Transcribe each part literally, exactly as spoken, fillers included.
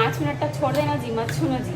पाँच मिनट तक छोड़ देना जी, मत छूना जी।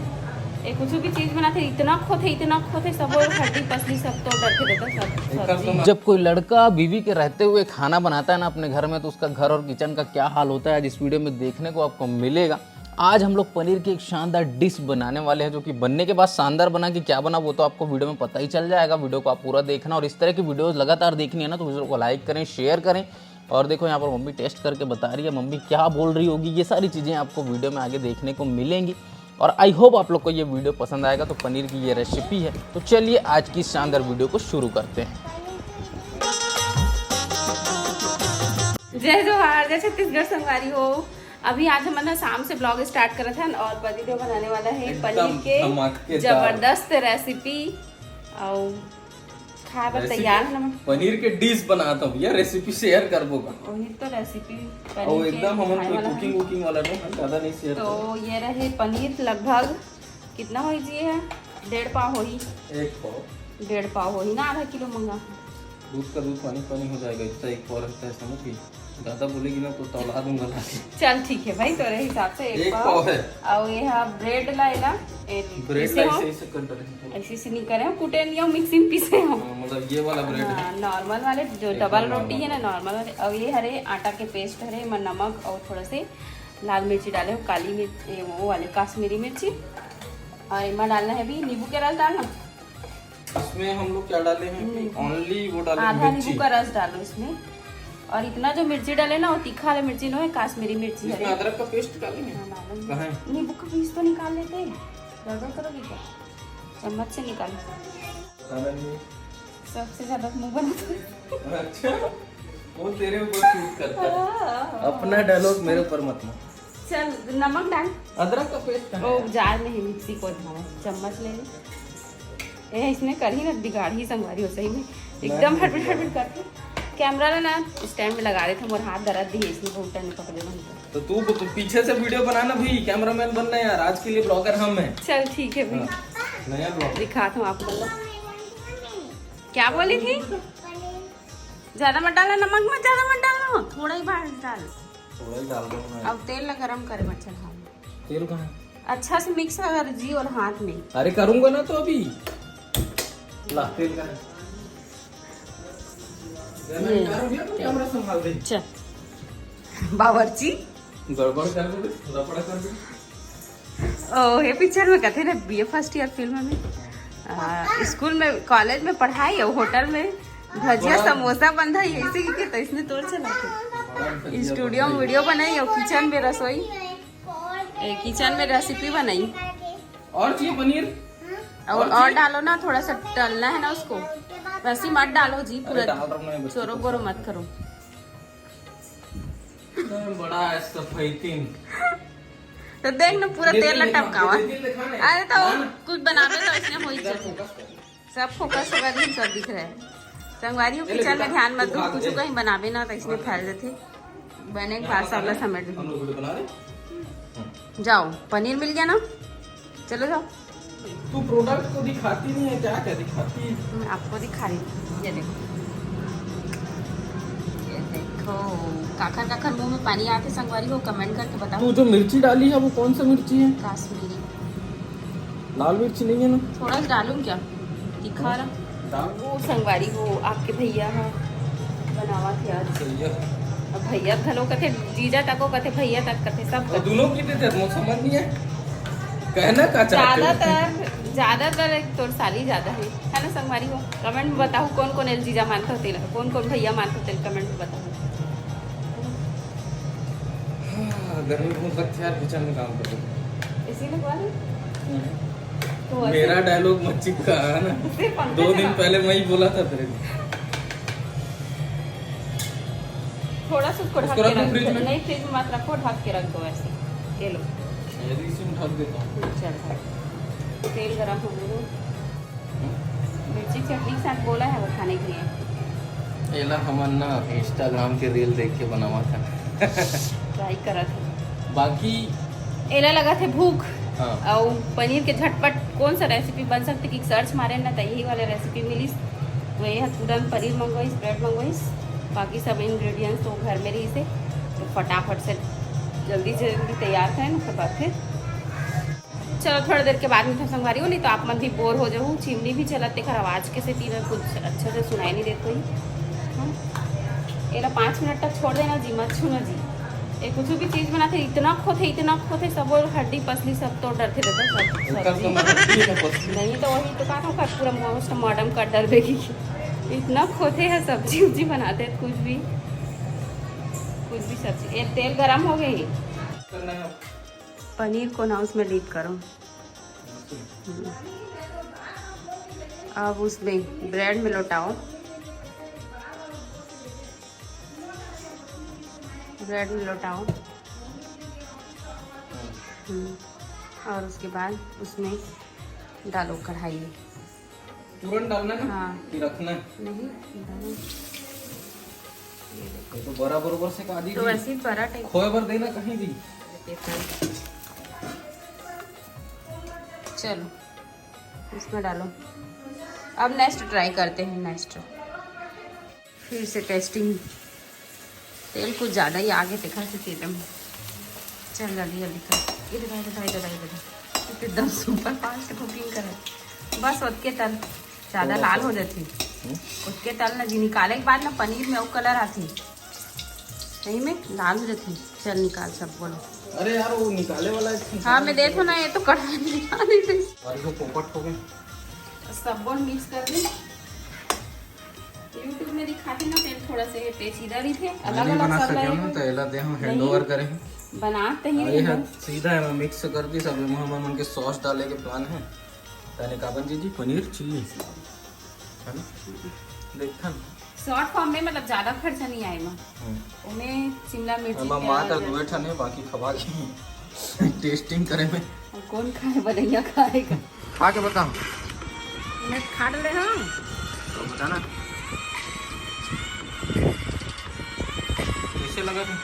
ये कुछ भी चीज बनाते इतना खोथे, इतना खोथे, सब वो हड्डी पसली सब तो डरते रहता सब एकर सब्जी। तो ना जब कोई लड़का बीवी के रहते हुए खाना बनाता है ना अपने घर में, तो उसका घर और किचन का क्या हाल होता है, आज इस वीडियो में देखने को आपको मिलेगा। आज हम लोग पनीर की एक शानदार डिश बनाने वाले हैं, जो कि बनने के बाद शानदार बना कि क्या बना, वो तो आपको वीडियो में पता ही चल जाएगा। वीडियो को आप पूरा देखना, और इस तरह की वीडियोस लगातार देखनी है ना, तो वीडियो को लाइक करें, शेयर करें। और देखो, यहाँ पर मम्मी टेस्ट करके बता रही है, मम्मी क्या बोल रही होगी, ये सारी चीज़ें आपको वीडियो में आगे देखने को मिलेंगी। और आई होप आप लोग को ये वीडियो पसंद आएगा। तो पनीर की ये रेसिपी है। तो चलिए, आज की शानदार वीडियो को शुरू करते हैं। जय जोहार, जय छत्तीसगढ़ संगवारी हो। अभी आज हमन ह शाम से ब्लॉग स्टार्ट करत हन और वीडियो बनाने वाला है पनीर एकदम के धमाकेदार। जबरदस्त रेसिपी। और खाए बर रेसिपी तैयार है ना। पनीर के डिश बनाता हूँ, ये रेसिपी शेयर करबो का? वही तो रेसिपी और एकदम हमन कोई कुकिंग वुकिंग वाला नहीं है, ज्यादा नहीं शेयर तो ये रहे पनीर, लगभग कितना होई जी है? डेढ़ पाव होई। एक पाव। डेढ़ पाव होई ना, आधा किलो मंगा। दूध का दूध पानी पानी हो जाएगा, इतना एक पाव रखता है, समझ गई? ज्यादा बोलेगी ना तो तौला दूंगा ला के। चल ठीक है भाई, तोरे हिसाब से एक एक पाव। पाव है। और ये हा ब्रेड ला है ना, ए, ब्रेड इसे का हम ऐसे ऐसे कर डालेंगे। ऐसे ऐसे नहीं करे हम, कुटे नहीं हम, मिक्सी में पीसे हम। हाँ, मतलब ये वाला ब्रेड है। हाँ, नॉर्मल वाले जो एकदम डबल नॉर्मल रोटी है ना, वाला। नॉर्मल वाले। और ये हरे आटा के पेस्ट हरे, मैं नमक और थोड़ा से लाल मिर्ची डाले हो, काली मिर्च, ये वो वाले काश्मीरी मिर्ची। और इमा डालना है भी नींबू के रस डालना। इसमें हम लोग क्या डाले हैं कि हम्म। ओनली वो डाले आधा मिर्ची। नींबू का रस डालो इसमें। और इतना जो मिर्ची डाले ना, वो तीखा वाला मिर्ची नो है, काश्मीरी मिर्ची इसमें है। अदरक का पेस्ट डालेंगे। हाँ, डालो। कहाँ है? नींबू का पीस तो निकाल लेते हैं, गड़बड़ करोगी क्या? चम्मच से निकालो। डालेंगे। सबसे ज्यादा मुंह बनाते हैं। अच्छा, वो तेरे ऊपर शूट करता है। अपना डायलॉग मेरे ऊपर मत मार। चल, नमक डाल। अदरक का पेस्ट कहाँ ओ, है? जार में ही मिक्सी को धावा, चम्मच ले ले। ए, इसने करी ना बिगाड़ी संगवारी हो सही में, एकदम नहीं, हड़बड़ हड़बड़ करके। कैमरा ला ना स्टैंड में लगा रहे थे, मोर हाथ दर्द दी है, इसलिए बहुत टाइम पकड़े बन गया। तो तू तू पीछे से वीडियो बनाना भाई, कैमरामैन बनना यार, आज के लिए ब्लॉगर हम हैं। चल ठीक है भाई, हाँ, नया ब्लॉग। दिखाता हूँ आपको। क्या बोली थी? ज्यादा मत डालना नमक, मत ज्यादा मत डालना, थोड़ा ही बाहर डाल। थोड़ा ही डाल दो ना। अब तेल ला गरम करे मत चढ़ाओ। तेल कहाँ है? अच्छा से मिक्स कर जी और हाथ में। अरे करूंगा ना तो अभी। ला तेल कहाँ है? मैं डाल दिया तो कैमरा संभाल दे। चल बावर्ची। गड़बड़ कर दे, लफड़ा कर दे। ओ, ये पिक्चर में कथे ना, बीए फर्स्ट ईयर फिल्म में, आ, स्कूल में, कॉलेज में पढ़ाई और होटल में भजिया समोसा बंधा, ऐसे ही के तो इसने तोड़ चला के स्टूडियो में वीडियो बनाई और किचन में रसोई, ए, किचन में रेसिपी बनाई। और चाहिए पनीर? और और डालो ना, थोड़ा सा तलना है ना उसको, वैसे ही मत डालो जी अरे पूरा, डाल रहा हूँ मैं, बच्चों चोरो को बोरो सब। मत करो। बड़ा है सफैतीन। तो देख ना, पूरा ये तेल दिल दिखा, टपकावा। ये दिल दिखा नहीं। अरे तो हाँ। कुछ बनावे तो इसने हो ही इधर जाए। फोकस कर। सब फोकस होगा, दिन सब दिख रहा है। संगवारी हो, ये ले किचन में बेटा, ध्यान मत तू दो, भाग कुछ दे। कहीं बनावे ना तो इसने फैल जाते। बने के बाद सामने समेट हम दो। लोग वीडियो बना रहे। जाओ, पनीर मिल गया ना, चलो जाओ। तू प्रोडक्ट को दिखाती नहीं है, क्या क्या दिखाती है? मैं आपको दिखा रही हूँ, ये देखो, ये देखो। काखर काखर मुंह में पानी आते संगवारी हो, कमेंट करके बताओ। तू जो मिर्ची डाली है वो कौन सा मिर्ची है? काश्मीरी। लाल मिर्ची नहीं है ना? थोड़ा सा डालूं क्या? तीखा वाला। डाल। वो संगवारी हो, आपके भैया हा बनावा थे आज। सही है। अब भैया घलो कथे, जीजा तको कथे, भैया तक कथे, सब और कथे। दोनों की देते हैं, मुझे समझ नहीं है। कहना का चाहते हो? ज्यादातर, ज्यादातर एक तोर साली ज्यादा है, है ना संगवारी हो? कमेंट में बताओ कौन कौन एल जीजा मानता हो तेल, कौन कौन भैया मानता हो तेल, कमेंट में बताओ। हाँ, गर्मी बहुत लगती है यार, किचन में काम करते। इसी लगवा लो। तो ऐसे मेरा डायलॉग मत चिपका, है ना? सिर्फ पंखा दो दिन चला। पहले मैं ही बोला था तेरे को। थोड़ा सा उसको ढक उसको के रख दो रख फ्रिज दो। में। नहीं, फ्रिज में मत रखो, ढक के रख दो ऐसे। ये लो। मैं भी इसी में ढक देता हूँ। चल भाई। तेल गरम होने दो। मिर्ची चटनी के साथ बोला है वो खाने के लिए। एला हमन ना इंस्टाग्राम के रील देख के बनावा था। ट्राई करत है। बाकी एला लगा थे भूख। हाँ। और पनीर के झटपट कौन सा रेसिपी बन सकते कि सर्च मारे ना, तो यही वाला रेसिपी मिलिस। तो ये है तुरंत पनीर मंगवाइस, ब्रेड मंगवाइस, बाकी सब इंग्रेडिएंट्स तो घर में रहिसे। तो फटाफट से जल्दी से जल्दी तैयार करें, ओकर बाद फिर चलो, थोड़ा देर के बाद मिलथन संगवारी हो, नहीं तो आप मन भी बोर हो जाहू। चिमनी भी चलत, तेकर आवाज के सेती में कुछ अच्छा से सुनाई नहीं देत होही। हाँ? एला पाँच मिनट तक छोड़ देना जी, मत छूना जी। ये कुछ भी चीज बनाथे, इतना खोथे, इतना खोथे, सब वो हड्डी पसली सब तोड़ डरथे दादा, सब ओकर सब्जी। तो मदद नहीं है, पसली। नहीं तो वही तो कहा था, ओकर पूरा पोस्टमार्टम कर डरबे की। इतना खोथे है सब्जी उब्जी बनाथे, कुछ भी, कुछ भी सब्जी। ये तेल गरम हो गई। करना है। पनीर को ना उसमें डीप करो। हम्म। अब उसमें ब्रेड में लौटाओ, ब्रेड में लौटाओ। हम्म। और उसके बाद उसमें डालो कढ़ाई में। तुरंत डालना है ना? हाँ। कि रखना है? नहीं, डालो। ये तो बरा बरोबर से का दी तो थी। ऐसे ही बरा टाइप। खोए बर देना कहीं भी। चलो, इसमें डालो। अब नेक्स्ट ट्राई करते हैं, नेक्स्ट फिर से टेस्टिंग। तेल कुछ ज्यादा ही आगे देखा से तेल में। चल जल्दी जल्दी कर, इधर आ, इधर आ, इधर आ, इधर आ। एकदम सुपर फास्ट कुकिंग करे। बस ओतके तल ज्यादा थोड़ा लाल सा। हो जाती। हम्म। ओतके तल ना जी, निकाले के बाद ना पनीर में वो कलर आती, सही में लाल हो जाती। चल निकाल सब, बोलो। अरे यार, वो निकाले वाला एक चीज हाँ, है। मैं देखो ना, ये तो कढ़ाई निकाल ही नहीं। और वो पोपट हो गए। सब बोल मिक्स कर दे। YouTube में दिखाते ना, फिर थोड़ा सा ये पेचीदा भी थे, मैं अलग नहीं अलग बना सब सके लाए ना, हो। तो एला दे हम नहीं, हैंड ओवर करें। बनाते ही और ये नहीं है, बन- सीधा है, मैं मिक्स कर दी सब। हमर मन के सॉस डाले के प्लान है। तने का बन जी, जी पनीर चिल्ली, है ना? देखथन। शॉर्ट फॉर्म में मतलब ज्यादा खर्चा नहीं आए मा। हम्म। ओमे शिमला मिर्च एमा के मात्र अलग दुए ठन है, बाकी खवा के टेस्टिंग करे में। और कौन खाए, बनैया खाएगा। खा के बताओ। मैं खा ले हम। तो बताना। कैसे लगा था?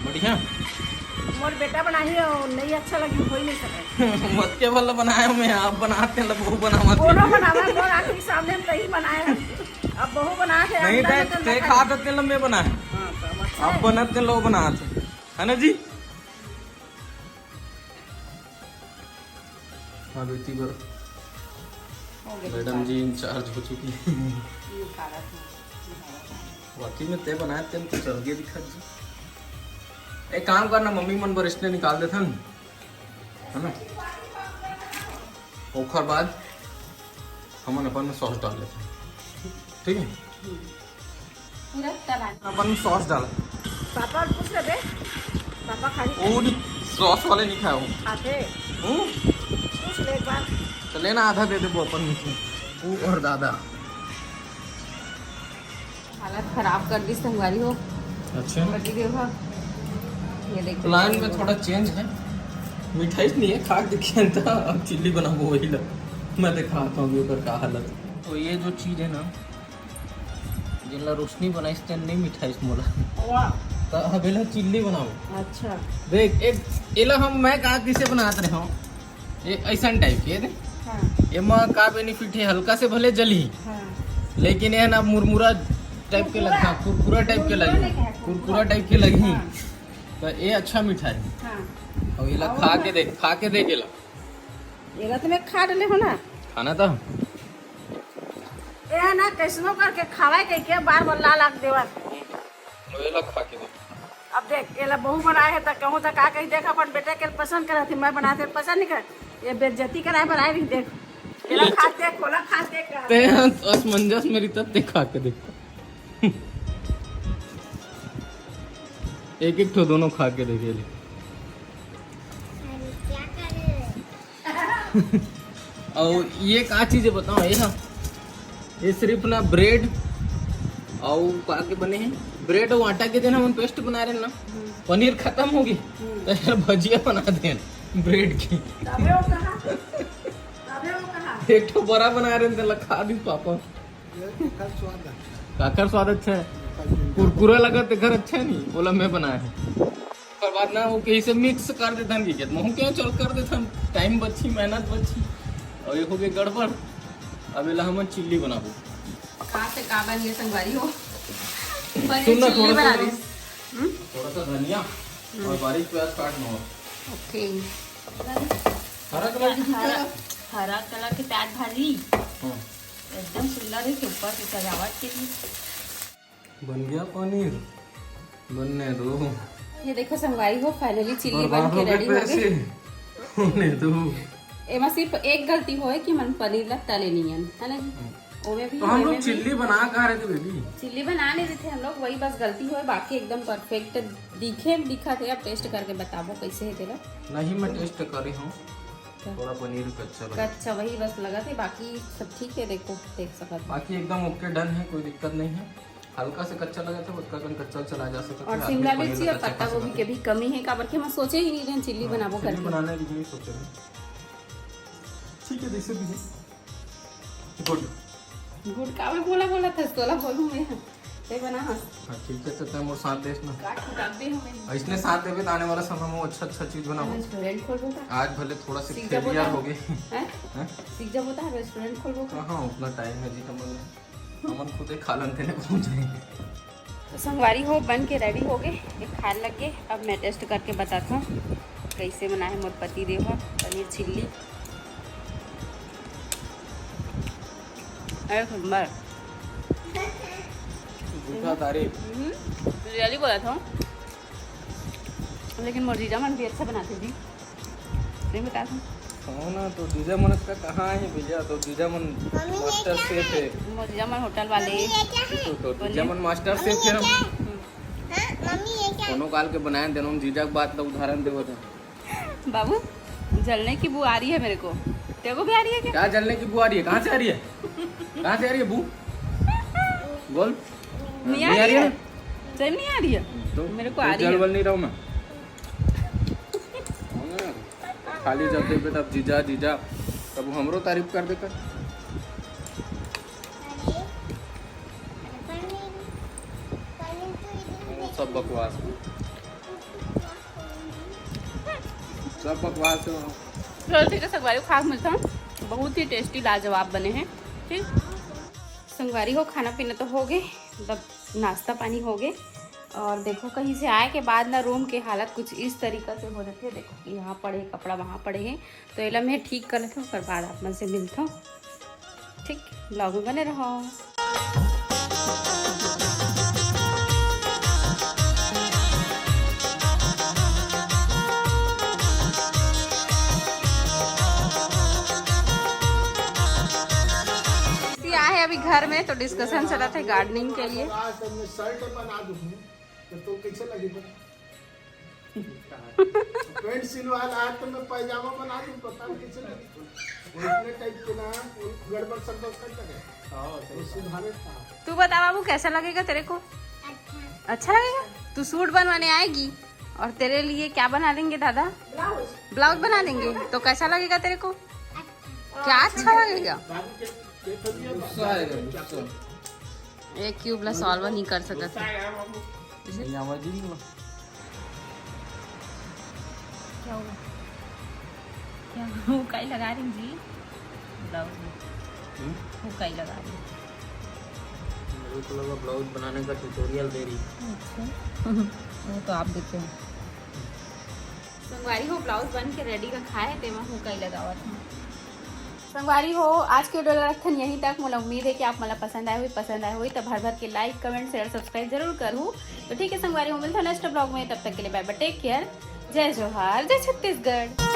बढ़िया। मोर बेटा बनाही हो, नहीं अच्छा लगी, हो ही नहीं सके। मत के वाला बनाया मैं, आप बनाते हैं, वो बनावा कोनो बनावा, मोर आँख के सामने हम तही बनाए हैं। अब बहू बना के नहीं, अंडा ते, में तो ते लगा खा दे। देते लंबे बनाए। हाँ, तो अब अच्छा अब है। बनाते लो बनाते, है ना जी? हाँ, बेटी बर हो गया, मैडम जी इंचार्ज हो चुकी है। ये उतारा था। वाकई में ते बनाए, ते तो चल गए दिखत जी। एक काम करना, मम्मी मन बर इसने निकाल देथन, है ना? ओखर बाद हमन अपन में सॉस डाल लेथन, ठीक है? पूरा तला। अपन सॉस डाल। पापा और पूछ लेबे, पापा खाली वो नहीं, सॉस वाले नहीं खाए वो। आते। हम्म? पूछ ले एक बार। तो लेना, आधा दे दे वो अपन में से। वो और दादा। हालत खराब कर दी संगवारी हो। अच्छा। पति देव का। ये देखो। प्लान में थोड़ा चेंज है, मिठाई नहीं है, खा के देखिए तो अब चिल्ली बनाबो वही ला। मैं दिखाता हूँ अभी ओकर का हालत। तो ये जो चीज है ना, जेला रोशनी बनाइस तेन नहीं मिठाइस मोला। वाह। तो अब एला चिल्ली बनाओ। अच्छा। देख, एक एला हम, मैं का किसे बनात रहे हूँ, ये ऐसन टाइप के दे। हाँ। एमा का बेनिफिट है, हल्का से भले जली, हाँ। लेकिन ये ना मुरमुरा टाइप के कुरकुरा। लगता, कुरकुरा टाइप के मुरमुरा लगी, नहीं है, कुरकुरा। कुरकुरा टाइप के लगी। हाँ। तो ये अच्छा मिठाई। हाँ। अब एला और खा ना। के देख, खा के देख एला। एला तो मैं खा डले हो ना। खाना तो। ए ना, कैसनो करके खावे के, के बार बार ला लाग देवत। एला खा के देख। अब देख, एला बहू बनाए है त कहूँ त का कही, देख अपन बेटे के पसंद करत है, मैं बनाते पसंद नहीं कर। ये बेइज्जती कराए बनाए नहीं, देख। एला खा देख, खोला खा देख। ते असमंजस में रही तब ते खा के देख। एक एक ठो दोनों खा के देखे ले। और ये का चीज है बताओ, ये ना, ये सिर्फ ना ब्रेड और का के बने हैं, ब्रेड और आटा के देना, हम पेस्ट बना रहे हैं ना, पनीर खत्म होगी, तो यार भजिया बना दे ब्रेड की। तबे वो कहा, तबे वो कहा। एक ठो बड़ा बना रहे हैं, तो खा दी पापा। ये एकर स्वाद है। काकर स्वाद अच्छा है? एकर जिंदा। कुरकुरा लगा तेकर अच्छा है नहीं, बोला मैं बनाया है। ओकर बाद ना वो कहीं से मिक्स कर देथन की कहत, महू के चल कर देथन, टाइम बची, मेहनत बची, और ये हो गए गड़बड़। अब एला हमन चिल्ली बनाबो। का से का बन गया संगवारी हो? पनीर सुन ना, चिल्ली थोड़ा सा बना ना, दे। हम्म? थोड़ा सा धनिया और बारीक प्याज काट लो। ओके। हरा कलर की थी क्या? हरा, हरा कलर के प्याज भाजी। हाँ। एकदम सुंदर है, ऊपर से सजावट के लिए। बन गया पनीर, बनने दो। ये देखो संगवारी हो, finally चिल्ली बन के ready हो गए। होने दो। एमा सिर्फ एक गलती होए कि मन पनीर ला तले नहीं है, है ना जी? हम्म। ओमे भी, तो हम लोग चिल्ली बना कहाँ रहे थे बेबी? चिल्ली बना नहीं रहे थे हम लोग, वही बस गलती होए, बाकी एकदम perfect दिखे, दिखा थे। अब taste करके बताबो कैसे है तेरा। नहीं, मैं taste करे हूँ। क्या? थोड़ा पनीर कच्चा लगा। कच्चा वही बस लगा थे, बाकी सब ठीक है। देखो, देख सकत हो। बाकी एकदम OK, done है, कोई दिक्कत नहीं है। हल्का से कच्चा लगा था, उसका कहीं कच्चा चला जा सकता है। और शिमला मिर्ची और पत्ता गोभी के भी कमी है, काबर के हम सोचे ही नहीं रहे चिल्ली बनाबो करके। बनाने की नहीं सोचे रहे। ठीक है, जैसे भी है। गुड। गुड काबर बोला, बोला था, तोला बोलूं मैं। ते बना हस। हाँ, ठीक है, तो तैं मोर साथ देस ना। काट कुटाबे हमें। इसने साथ देबे तो आने वाला समय में अच्छा अच्छा चीज बनाबो। रेस्टोरेंट खोलबो का? आज भले थोड़ा से फेलियर हो गए। हैं? हैं? सीख जाबो तो रेस्टोरेंट खोलबो का? हाँ, हाँ, उतना टाइम है जी, कमल में। हमन खुदे खा लन तेने पहुंच जाएंगे। तो संगवारी हो, बन के ready हो गए, ये खाए लग गए। अब मैं taste करके बताता हूँ कैसे बनाए मोर पति देव ह पनीर चिल्ली। अरे सुंदर। झूठा तारीफ। हम्म, really बोला था। लेकिन मोर जीजा मन भी अच्छा बनाते जी। नहीं बता था। कौन है तो जीजा मन का कहाँ है भैया? तो जीजा मन मम्मी, ये master chef है। मोर जीजा मन होटल वाले। मम्मी, ये क्या है? तो, तो जीजा मन master chef है। हम्म। हाँ, मम्मी, ये क्या है? कोनो काल के बनाए देनो, जीजा के बात का उदाहरण देवत है। बाबू, जलने की बू आ रही है मेरे को। तेरे को भी आ रही है क्या? क्या जलने की बू आ रही है? कहाँ से आ रही है? कहाँ से आ रही है बू? बोल। नहीं आ रही है? सही नहीं आ रही है? तो मेरे को आ रही है। जल बल नहीं रहा हूँ मैं। खाली जब देखे तब जीजा, जीजा, तब हमरो तारीफ कर देकर। सब बकवास। सब बकवास है। चलो ठीक है, संगवारी खा के मिलता हूँ। बहुत ही tasty, लाजवाब बने हैं। ठीक, संगवारी हो, खाना पीना तो हो गए, मतलब नाश्ता पानी हो गए। और देखो, कहीं से आए के बाद ना रूम के हालत कुछ इस तरीका से हो जाते हैं। देखो, यहाँ पड़े कपड़ा, वहाँ पड़े हैं, तो एला मैं ठीक कर लेता हूँ, ओकर बाद आप मन से मिलता हूँ। ठीक, vlog में बने रहो। ये आए हैं अभी घर में, तो discussion चलत है gardening के लिए। आज तो मैं शर्ट बना दूँ, तो, तो कैसे लगे? पैंट सिलवा ला, आज तो मैं पैजामा बना दूँ, पता नहीं कैसे लगे। वो इतने टाइप के ना, वो गड़बड़ शब्द कर लगे। हाँ, सही वो बात। सुधारे था। तू बता बाबू, कैसा लगेगा तेरे को? अच्छा। अच्छा लगेगा? तू सूट बनवाने आएगी और तेरे लिए क्या बना देंगे दादा? ब्लाउज। ब्लाउज बना देंगे, तो कैसा लगेगा तेरे को? अच्छा। क्या अच्छा लगेगा? बाबू के, के तो दिया गुस्सा आएगा, गुस्सा। एक क्यूब ला सॉल्व नहीं कर सकत है। नहीं आवा जी। क्या हुआ? क्या हुकाई लगा रही जी? ब्लाउज में हम्म? हुकाई लगा रही। मेरे को लगा ब्लाउज बनाने का ट्यूटोरियल दे रही। अच्छा। वो तो आप देखे हो। संगवारी हो, ब्लाउज बन के रेडी रखा है, तेमा हुकाई लगावत हूँ। संगवारी हो, आज के वीडियो ला रखथन यहीं तक। मोला उम्मीद है कि आप मन ला पसंद आए हुई, पसंद आए हुई तो भर भर के लाइक, कमेंट, शेयर, सब्सक्राइब जरूर करू। तो ठीक है संगवारी हो, मिलता हूँ नेक्स्ट ब्लॉग में। तब तक के लिए बाय बाय, टेक केयर, जय जोहार, जय छत्तीसगढ़।